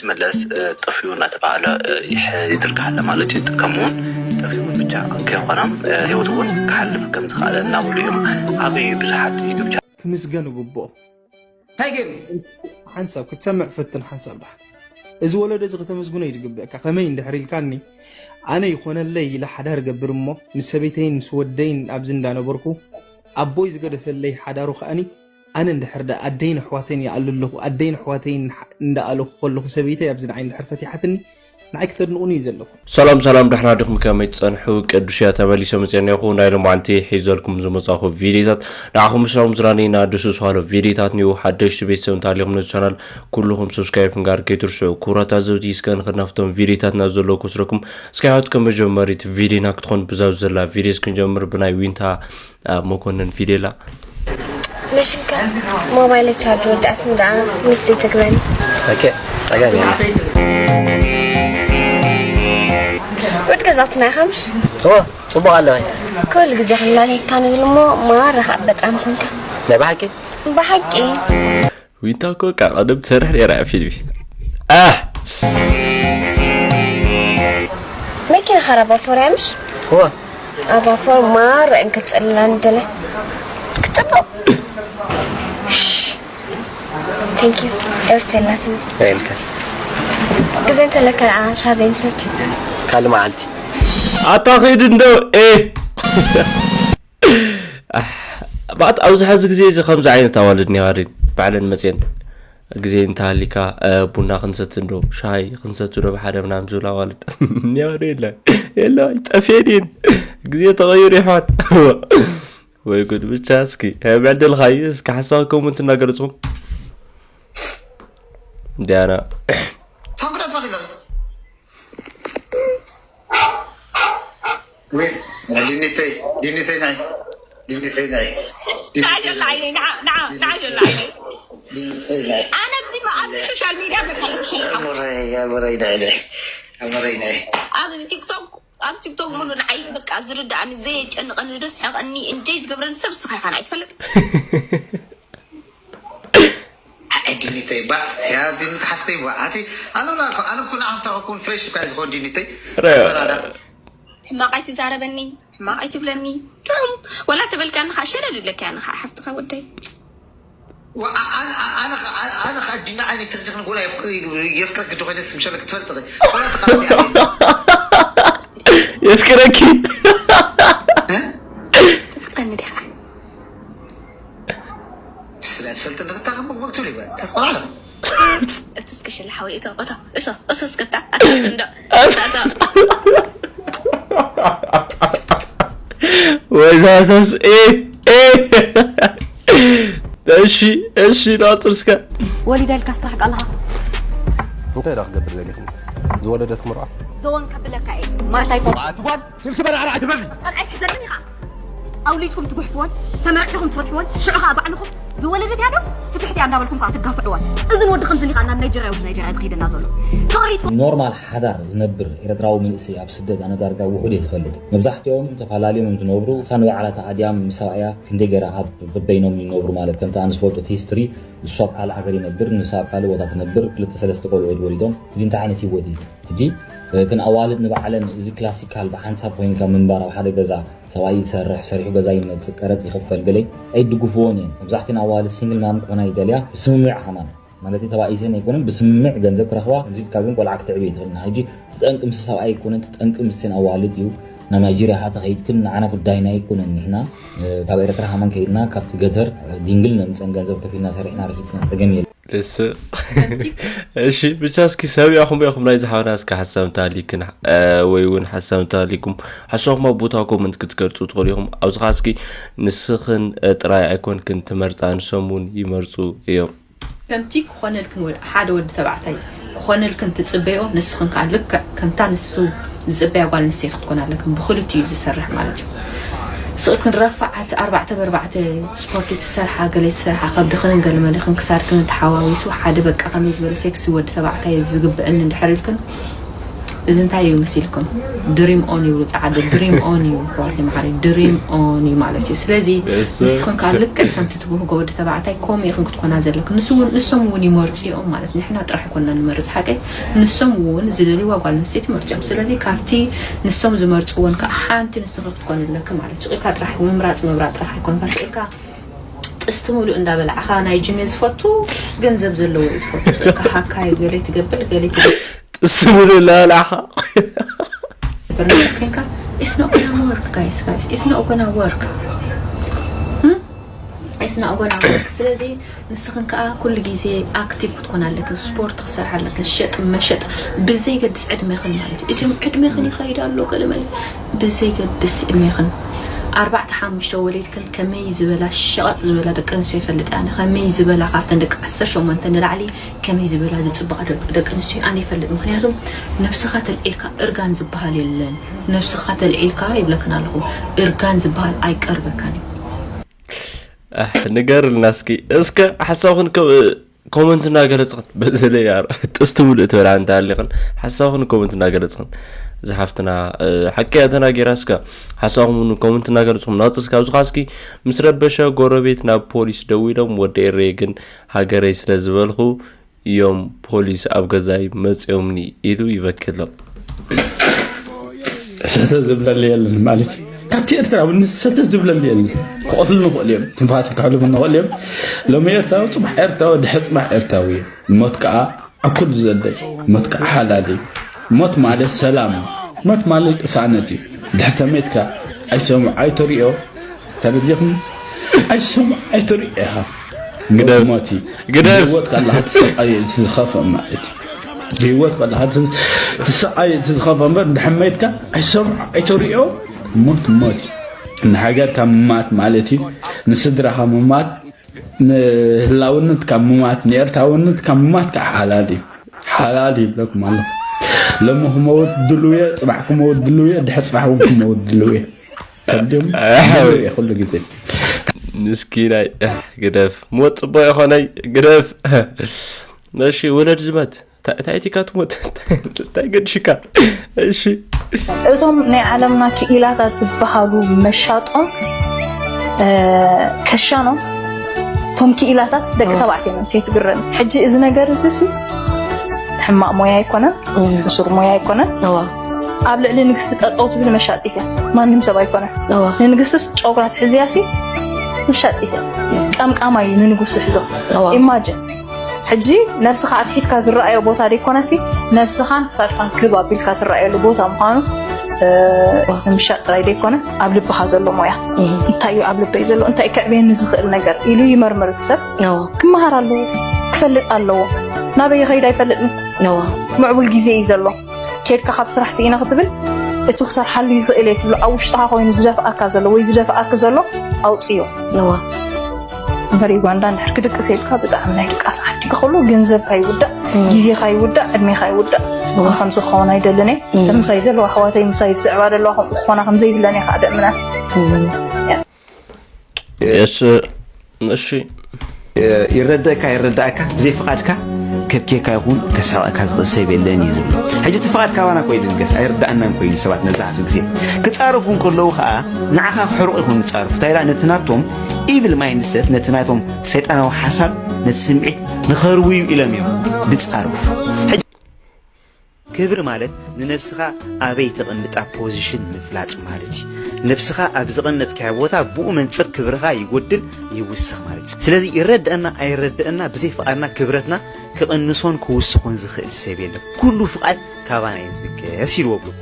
መለስ ጠፊኡ እናተባሃለ ይዝርጋሕ ኣሎ ማለት እዩ። ከምኡውን ጠፊኡ እውን ብቻ ከይኮኖም ህይወቱ እውን ክሓልፍ ከም ዝኽኣለ እናበሉ እዮም ዓብዪ ብዙሓት ዩቱብ ቻ ክምስገን ይግብኦ። እንታይ ገይሩ? ሓንሳብ ክትሰምዕ ፈትን ሓንሳብ ደሓን። እዚ ወለዶ እዚ ከተመስግኖ እዩ ዝግብእካ። ከመይ እንድሕር ኢልካኒ፣ ኣነ ይኾነለይ ኢለ ሓዳር ገብር እሞ ምስ ሰበይተይን ምስ ወደይን ኣብዚ እንዳነበርኩ ኣቦይ ዝገደፈለይ ሓዳሩ ከኣኒ ኣነ እንድሕር ደኣ ኣደይን ኣሕዋተይን ይኣሉ ኣለኹ፣ ኣደይን ኣሕዋተይን እንዳ ኣለኹ ከለኹ ሰበይተይ ኣብዚ ንዓይ እንድሕር ፈቲሓትኒ ንዓይ ክተድንቑኒ እዩ ዘለኩም። ሰላም ሰላም፣ ደሕና ዲኹም? ከመይ ትጸንሑ? ቅዱስ እያ ተመሊሰ መጽኤና ይኹ ናይ ሎማዓንቲ ሒዘልኩም ዝመጻኹ ቪዲዮታት ንዓኹም ምስራኹም ዝራነይና ድስስ ሃሎ ቪዲዮታት ኒው ሓደሽቲ ቤተሰብ እንተሃሊኹም ነዚ ቻናል ኩልኹም ሰብስክራይብ ክንጋር ከይትርስዑ። ክቡራት ኣዘብቲ እስከ ንኽድናፍቶም ቪዲዮታትና ዘለዉ ክስረኩም እስከ ያወት ከም መጀመሪት ቪዲዮና ክትኾን ብዛብ ዘላ ቪዲዮስ ክንጀምር ብናይ ዊንታ ኣብ መኮንን ፊዴላ መሽንካ ሞባይለ ቻርጅ ወዳእትኒ ደኣ ምስ ዘይተግበኒ ኦኬ ጸገም የለ ወድ ገዛትና ኢኻ ምሽ ኦ ጽቡቅ ኣለኸ ኩሉ ግዜ ክንላለየካ ንብል እሞ ማራ ከዓ በጣም ኮንካ ናይ ብሓቂ ብሓቂ ዊንታ እኮ በቃ ቀደም ትሰርሕ ነይራ እያ ፊልሚ ኣህ መኪና ኸረባቶርያ ምሽ ኦ ኣባፎር ማራ እንክትፅልላ ንደለ ክትፅብቕ ቴንኪዩ ኤርቴላትን ኢልካ ግዜ እንተለካ ሻ ዘይንሰት ካልእ መዓልቲ ኣታ ኸይድ እንዶ ኤ ኣሕ፣ ባት ኣብዚ ሐዚ ግዜ እዚ ከምዚ ዓይነት ኣዋልድ ኒዋሪን ባዕለን መፅየን ግዜ እንተሃሊካ እ፣ ቡና ክንሰቲ እንዶ ሻይ ክንሰቲ ዶ ብሓደ ምናምን ዝብል ኣዋልድ ኒዋሪ የለ የለ ጠፍየን እየን ግዜ ተቐይሩ ይሕዋት ወይ ጉድ ብቻ እስኪ ምዕድልካ እዩ እስኪ ሓሳብ ኮመንት እናገለፅኩም ዲያና ታምራት ማኪላ ወይ ዲኒተይ ዲኒተይ ናይ ዲኒተይ ናይ ንዓ ጀላ ዓይነይ ንዓ ንዓ ንዓ ጀላ ዓይነይ ዲኒተይ ናይ ኣነ ኣብዚ ኣብዚ ሶሻል ሚድያ በቃ ይሸልካ ኣሞረይ ኣሞረይ ናይ ናይ ኣሞረይ ናይ ኣብዚ ቲክቶክ ኣብ ቲክቶክ ሙሉ ንዓይ በቃ ዝርዳእኒ ዘየጨንቐኒ ዘስሕቐኒ እንጀይ ዝገብረኒ ሰብ እስኻ ኢኻ ንዓይ ትፈልጥ ዲኒተይ ባ ያ ዲኒት ሓፍተይ ባ ኣቲ ኣሎላ ኣነ ኩን ኣምታ ኩን ፍሬሽ ካ ዝኮን ዲኒተይ ኣሰራዳ ሕማቕ ኣይትዛረበኒ ሕማቕ ኣይትብለኒ ጥዑም ወላ ተበልካኒ ኸዓ ሸረ ድብለካ ያኒ ኸዓ ሓፍትኻ ወደይ ኣነ ኸዓ ዲና ዓይነ ትርድኽኒ ጎላ የፍቅረክ ዶ ኮይነ ስምሸለክ ትፈልጥ ወላ ተቃመጥ የፍቅረኪ ተፍቅረኒ ዲኻ ስለ ትፈልጥ ንክታኸም መግበግ ትብል ይበል ተቆራረብ እቲ እስከ ሸላ ሓወይ እቶ እቶ እቶ እቶ እስከታ ኣታ እንዶ ኣታ ወዛሰስ ኤ ኤ እሺ እሺ ናፅር እስከ ወሊዳ ኢልካ ስራሕ ቃልኻ እንታይ ዳ ክገብር ደሊኹም ዝወለደት ክምርዖ ዘወን ከብለካ እየ ማርታይ ፖ ኣትጓል ስልኪ በላ ኣርዓ ትበሊ ጸንዓይ ትሕዘኒ ኢኻ ኣውሊድኩም ትጉሕፍዎን ተመርዒኹም ትፈትሕዎን ሽዑ ኸዓ ባዕልኹም ዝወለደት ያዶ ፍትሕቲ እያ እንዳበልኩም ከዓ ትጋፍዕዎን እዚ ንወዲ ከምዚ ኢኻ ናብ ናይጀርያ ወዲ ናይጀርያ ዝኸይደና ዘሎ ተዋሂቱ ኖርማል ሓዳር ዝነብር ኤርትራዊ መንእሰይ ኣብ ስደት ኣነ ዳርጋ ውሑድ እየ ዝፈልጥ። መብዛሕትኦም ተፋላልዮም እዮም ዝነብሩ። እሳ ንባዕላ ተኣድያም ምስ ሰብኣያ ክንደይ ገይራ ኣብ በበይኖም ይነብሩ ማለት ከምቲ ኣነ ዝፈልጦ እቲ ሂስትሪ ንሱ ኣብ ካልእ ሃገር ይነብር፣ ንሳ ኣብ ካልእ ቦታ ትነብር፣ ክልተ ሰለስተ ቆልዑት ወሊዶም። እዚ እንታይ ዓይነት ህይወት እዩ እዚ? ሕጂ እተን ኣዋልድ ንባዕለን እዚ ክላሲካል ብሓንሳብ ኮይንካ ምንባር ኣብ ሓደ ገዛ ሰብኣይ ይሰርሕ፣ ሰሪሑ ገዛ ይመጽእ፣ ቀረጽ ይኽፈል ገለ ኣይድግፍዎን እየን። መብዛሕትኤን ኣዋልድ ሲንግል ማም ክኾና ይደልያ ብስምምዕ ከማን ማለት እዩ ተባኢሰን ኣይኮነን ብስምምዕ ገንዘብ ክረኽባ ከምዚ ኢልካ ግን ቆልዓ ክትዕብይ ትኽእል ኢና ሕጂ እቲ ጠንቂ ምስ ሰብኣይ ኣይኮነን እቲ ጠንቂ ምስን ኣዋልድ እዩ ናብ ናይጄርያ ካ ተኸይድክን ንዓና ጉዳይና ኣይኮነን ንሕና ካብ ኤርትራ ከማን ከይድና ካብቲ ገተር ዲንግል ነምፀን ገንዘብ ከፊልና ሰሪሕና ረኪብና ፀገም የለን ደስ እሺ ብቻ እስኪ ሰብ ያኹም ያኹም ናይ ዝሓውና እስኪ ሓሳብ እንተሃሊክን ወይ እውን ሓሳብ እንተሃሊኩም ሓሳብኩም ኣብ ቦታ ኮመንት ክትገልፁ ትኽእሉ ኢኹም ኣብዚ ኸዓ እስኪ ንስኽን ጥራይ ኣይኮንክን ትመርፃ ንሶም እውን ይመርፁ እዮም ከምቲ ክኾነልክን ወ- ሓደ ወዲ ተባዕታይ ክኾነልክን ትፅበዮ ንስኽን ከዓ ልክዕ ከምታ ንሱ ዝፅበያ ጓል ኣንስተይቲ ክትኮና ኣለክን ብክልቲኡ እዩ ዝሰርሕ ማለት እዩ ስቕልክን ረፋዓት ኣርባዕተ በርባዕተ ስፖርት ትሰርሓ ገለ ትሰርሓ ከብድኽንን ገለመለኽን ክሳድክን ተሓዋዊሱ ሓደ በቃ ከመይ ዝበለ ሴክሲ ወዲ ተባዕታይ ዝግበአኒ እንድሕር ኢልክን እዚ እንታይ እዩ መሲልኩም? ድሪም ኦን ይብሉ ጸዓዱ። ድሪም ኦን እዩ፣ ኣሕዋት መሓሪ፣ ድሪም ኦን እዩ ማለት እዩ። ስለዚ ንስኽን ከዓ ልክዕ ከምቲ ትብህጎ ወዲ ተባዕታይ ከምኡ ኢኽን ክትኮና ዘለክን። ንሱ እውን፣ ንሶም እውን ይመርጹ እዮም ማለት፣ ንሕና ጥራሕ ኣይኮንና ንመርጽ ሓቀይ። ንሶም እውን ዝደልይዋ ጓል ኣንስተይቲ ይመርጹ እዮም። ስለዚ ካብቲ ንሶም ዝመርጽዎን ከዓ ሓንቲ ንስኺ ክትኮኒ ኣለኪ ማለት እዩ። ኢልካ ጥራሕ ምምራጽ ምብራጥ ጥራሕ ኣይኮንካ። ኢልካ ጥስቲ ሙሉእ እንዳበላዕኻ ናይ ጅም እየ ዝፈቱ፣ ገንዘብ ዘለዎ እየ ዝፈቱ። ኢልካ ሃካይ ገለ ትገብር፣ ገለ ትገብር። ጥስቲ ሙሉእ እንዳበላዕኻ። ነበር ነገር ኮይንካ፣ it's not gonna work, guys, guys, it's not gonna work. Hmm? It's not gonna work. ስለዚ ንስኽን ከዓ ኩሉ ግዜ ኣክቲቭ ክትኮን ኣለክን፣ ስፖርት ክሰርሕ ኣለክን፣ ሸጥ መሸጥ ብዘይገድስ ዕድሜኽን ማለት እዩ። እዚኦም ዕድሜኽን ይኸይድ ኣሎ ገለ መለ ብዘይገድስ ዕድሜኽን፣ ኣርባዕተ ሓሙሽተ ወሊድክን ከመይ ዝበላ ሸቐጥ ዝበላ ደቂ ኣንስትዮ ይፈልጥ ኣነ። ከመይ ዝበላ ካብተን ደቂ ዓሰርተ ሸሞንተ ንላዕሊ ከመይ ዝበላ ዝፅበቓ ደቂ ደቂ ኣንስትዮ ኣነ ይፈልጥ። ምክንያቱ ነብስኻ ተልዒልካ እርጋን ዝበሃል የለን። ነብስኻ ተልዒልካ ይብለክን ኣለኹ፣ እርጋን ዝበሃል ኣይቀርበካን እዩ። ኣሕ፣ ንገርልና እስኪ፣ እስከ ሓሳብክን ኮ- ኮመንት እናገለፅኽን፣ በተለይ ኣር- ጥስቲ ሙሉእ ትበላ እንተ ኣሊኽን ሓሳብክን ኮመንት እናገለፅኽን፣ ዝሓፍትና ሓቂ ተናጊራ እስከ ሓሳብኩም ኮመንት እናገለፅኹም ናፅስ ካብዚ እስኪ ምስ ረበሸ ጎረቤት ናብ ፖሊስ ደዊሎም ወዲ ኤረይ ግን ሃገረይ ስለ ዝበልኩ እዮም ፖሊስ ኣብ ገዛይ መፅኦምኒ ኢሉ ይበኪ ኣሎ። ሰተ ዝብለሊ የለን ማለት እዩ። ካብቲ ኤርትራዊ ሰተ ዝብለሊ የለን። ክቐትሉ ንኽእል እዮም፣ ትንፋስ ክሕልፉ ንኽእል እዮም። ሎሚ ኤርትራዊ፣ ፅባሕ ኤርትራዊ፣ ድሕሪ ፅባሕ ኤርትራዊ እዩ። ሞት ከዓ ኣብ ኩሉ ዘለ፣ ሞት ከዓ ሓላል እዩ። ሞት ማለት ሰላም እዩ። ሞት ማለት ቅሳነት እዩ። ድሕሪ ተሜትካ ኣይሰምዑ ኣይተሪኦ ተረዲኹም ኣይሰምዑ ኣይተሪኦ ኢኻ። ሞት ግደፍ። ሞት እዩ። ግደፍ። ብህይወት ከለኻ ትሰቃየ እቲ ዝኸፍእ ማለት እዩ። ብህይወት ከለኻ ትስ- ትሰቃየ እቲ ዝኸፍእ እምበር ድሕር መይትካ ኣይሰምዑ ኣይተሪኦ። ሞት ሞት እዩ። ንሃገርካ ምማት ማለት እዩ። ንስድራኻ ምማት፣ ንህላውነትካ ምማት፣ ንኤርትራውነትካ ምማት ከዓ ሓላል እዩ። ሓላል ይብለኩም ኣሎ። ሎሚ ክመውት ድልው እየ፣ ፅባሕ ክመውት ድልው እየ፣ ድሕር ፅባሕ እውን ክመውት ድልው እየ። ከብድም ኣሕወይ። እየ ኩሉ ግዜ። ምስኪናይ፣ እሕ፣ ግደፍ። ሞት ፅቡቅ ይኾነይ፣ ግደፍ። እሺ፣ ውለድ ዝመት። ታ- እንታይ ቲካ ትሞት? እንታይ ገድሽካ? እሺ። እቶም ናይ ዓለምና ክኢላታት ዝበሃሉ መሻጦም፣ እ፣ ከሻኖም፣ እቶም ክኢላታት ደቂ ተባዕትዮ እዮም፣ ከይትግረም። ሕጂ እዚ ነገር እዚ ሲ ሕማቕ ሞያ ኣይኮነን፣ ሕሱር ሞያ ኣይኮነን። ኣብ ልዕሊ ንግስቲ ጠጠው ትብል መሻጢት እያ፣ ማንም ሰብ ኣይኮነን። ንንግስቲ ጨጉራ ትሕዝያ ሲ መሻጢት እያ፣ ቀምቃማ እዩ ንንጉስ ዝሕዞ። ኢማጅን ሕጂ ነብስኻ ኣትሒትካ ዝረኣዮ ቦታ ደይኮነሲ፣ ነብስኻን ክሳድካን ክብ ኣቢልካ ትረኣየሉ ቦታ ምዃኑ፣ እ፣ ንምሻጥ ጥራይ ደይኮነ፣ ኣብ ልብኻ ዘሎ ሞያ፣ እንታይ እዩ ኣብ ልበይ ዘሎ፣ እንታይ እዩ ከዕብየኒ ዝኽእል ነገር ኢሉ ይመርምር እቲ ሰብ። ክመሃር ኣለዎ፣ ክፈልጥ ኣለዎ። ናበይ ይኸይድ ኣይፈልጥን። ምዕቡል ግዜ እዩ ዘሎ። ኬድካ ካብ ስራሕ ስኢነ ክትብል፣ እቲ ክሰርሓሉ ይኽእል እየ ትብሎ ኣብ ውሽጥኻ ኮይኑ ዝደፍኣካ ዘሎ ወይ ዝደፍኣክ ዘሎ ኣውፅዮ። እምበር ዩጋንዳ እንድሕር ክድቅስ ኢልካ ብጣዕሚ ናይ ድቃስ ዓዲ። ከኽሎ ገንዘብካ ይውዳእ፣ ግዜኻ ይውዳእ፣ ዕድሜኻ ይውዳእ። ከምዚ ክኸውን ኣይደልን እየ። እተን ምሳይ ዘለዋ ኣሕዋተይ ምሳይ ዝስዕባ ዘለዋ ከምኡ ክኾና ከምዘይብለን እየ ከዓ ደእምነን። የስ እሺ። ይረደእካ ይረዳእካ፣ ብዘይ ፍቓድካ ከብኬካ ይኹን ከስሕቐካ ዝኽእል ሰብ የለን እዩ ዝብሎ። ሕጂ እቲ ፍቓድ ካባና ኮይኑ ንገስ ኣይርዳእናን ኮይኑ ሰባት መብዛሕትኡ ግዜ ክጻረፉ እንከለዉ ከዓ ንዓኻ ክሕርቑ ይኹን ዝጻረፉ እንታይ ደኣ ነቲ ናቶም ኢቪል ማይንድሰት ነቲ ናቶም ሰይጣናዊ ሓሳብ ነቲ ስምዒት ንኸርውዩ ኢሎም እዮም ዝጻረፉ። ሕጂ ክብሪ ማለት ንነብስኻ ኣበይ ተቐምጣ ፖዚሽን ምፍላጥ ማለት እዩ። ነብስኻ ኣብ ዘቐመጥካዮ ቦታ ብኡ መንጽር ክብርኻ ይጎድል ይውስኽ ማለት እዩ። ስለዚ ይረድአና ኣይረድአና ብዘይ ፍቓድና ክብረትና ክቕንሶን ክውስኾን ዝኽእል ሰብ የለን። ኩሉ ፍቓድ ካባና እዩ ዝብገስ ኢልዎ ብልኩ።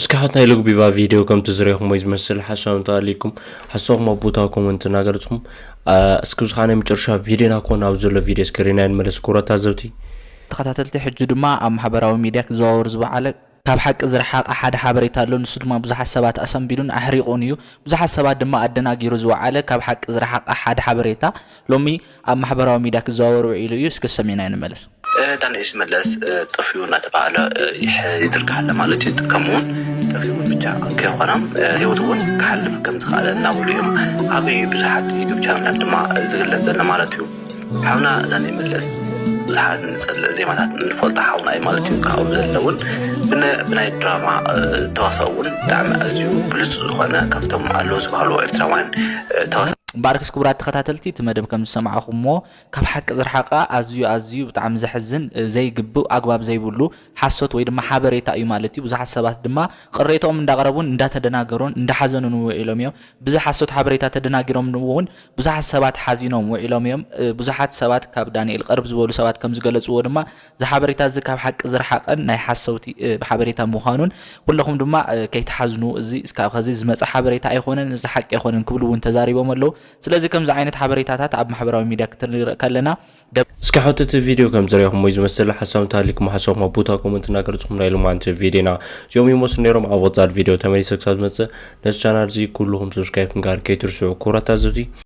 እስካብ ናይ ልጉቢባ ቪድዮ ከምቲ ዝረኹሞ ዝመስል ሓሳብ እንተሃልይኩም ሓሳብኩም ኣብ ቦታ ኮመንት እናገለጽኩም እስኪ ብዝኻ ናይ መጨረሻ ቪድዮና ኮን ኣብ ዘሎ ቪድዮ እስክሪና ይንመለስ ክቡራት ታዘብቲ። ተኸታተልቲ ሕጂ ድማ ኣብ ማሕበራዊ ሚድያ ክዘዋወር ዝወዓለ ካብ ሓቂ ዝረሓቐ ሓደ ሓበሬታ ኣሎ። ንሱ ድማ ብዙሓት ሰባት ኣሰንቢዱን ኣሕሪቑን እዩ። ብዙሓት ሰባት ድማ ኣደናጊሩ ዝወዓለ ካብ ሓቂ ዝረሓቐ ሓደ ሓበሬታ ሎሚ ኣብ ማሕበራዊ ሚድያ ክዘዋወር ውዒሉ እዩ። እስኪ ሰሚዕና ይንመለስ። ዳንኤል ሽመለስ ጠፊኡ እናተባህለ ይዝርጋሕ ኣሎ ማለት እዩ። ከምኡውን ጠፊኡ ብቻ ከይኮነ ህይወቱ እውን ክሓልፍ ከም ዝኽኣለ እናበሉ እዮም ኣብ ብዙሓት ዩቱብ ቻናላት ድማ ዝግለጽ ዘሎ ማለት እዩ። ሓውና ዳንኤል መለስ ብዙሓት ንፅልእ ዜማታት ንፈልጦ ሓውና እዩ ማለት እዩ። ካብኡ ዘለውን ብነ- ብናይ ድራማ ተዋሳኦ እውን ብጣዕሚ ኣዝዩ ብሉፅ ዝኾነ ካብቶም ኣለዉ ዝበሃሉ ኤርትራውያን ተዋሳ እምበኣርከስ ክቡራት ተኸታተልቲ እቲ መደብ ከም ዝሰማዕኹሞ ካብ ሓቂ ዝረሓቐ ኣዝዩ ኣዝዩ ብጣዕሚ ዘሕዝን ዘይግብእ ኣግባብ ዘይብሉ ሓሶት ወይ ድማ ሓበሬታ እዩ ማለት እዩ። ብዙሓት ሰባት ድማ ቅሬታኦም እንዳቕረቡን እንዳተደናገሩን እንዳሓዘኑን ውዒሎም እዮም። ብዚ ሓሶት ሓበሬታ ተደናጊሮም እውን ብዙሓት ሰባት ሓዚኖም ውዒሎም እዮም። ብዙሓት ሰባት ካብ ዳንኤል ቅርብ ዝበሉ ሰባት ከም ዝገለፅዎ ድማ እዚ ሓበሬታ እዚ ካብ ሓቂ ዝረሓቐን ናይ ሓሰውቲ ሓበሬታ ምዃኑን ኩለኹም ድማ ከይትሓዝኑ እዚ እስካብ ኸዚ ዝመፀ ሓበሬታ ኣይኮነን፣ እዚ ሓቂ ኣይኮነን ክብሉ እውን ተዛሪቦም ኣለዉ። ስለዚ ከምዚ ዓይነት ሓበሬታታት ኣብ ማሕበራዊ ሚድያ ክትንርኢ ከለና እስኪ ሕቶ እቲ ቪድዮ ከም ዝረኹም ወይ ዝመስል ሓሳብ እንተሃሊኩም ሓሳብኩም ኣብ ቦታ ኮመንት እናገለፅኩም ናይ ሎማዓንቲ ቪድዮና እዚኦም ይመስሉ ነይሮም። ኣብ ወፃድ ቪድዮ ተመሊሰ ክሳብ ዝመፅእ ነዚ ቻናል እዚ ኩልኹም ሰብስክራይብ ምግባር ከይትርስዑ ክቡራት ታዘብቲ።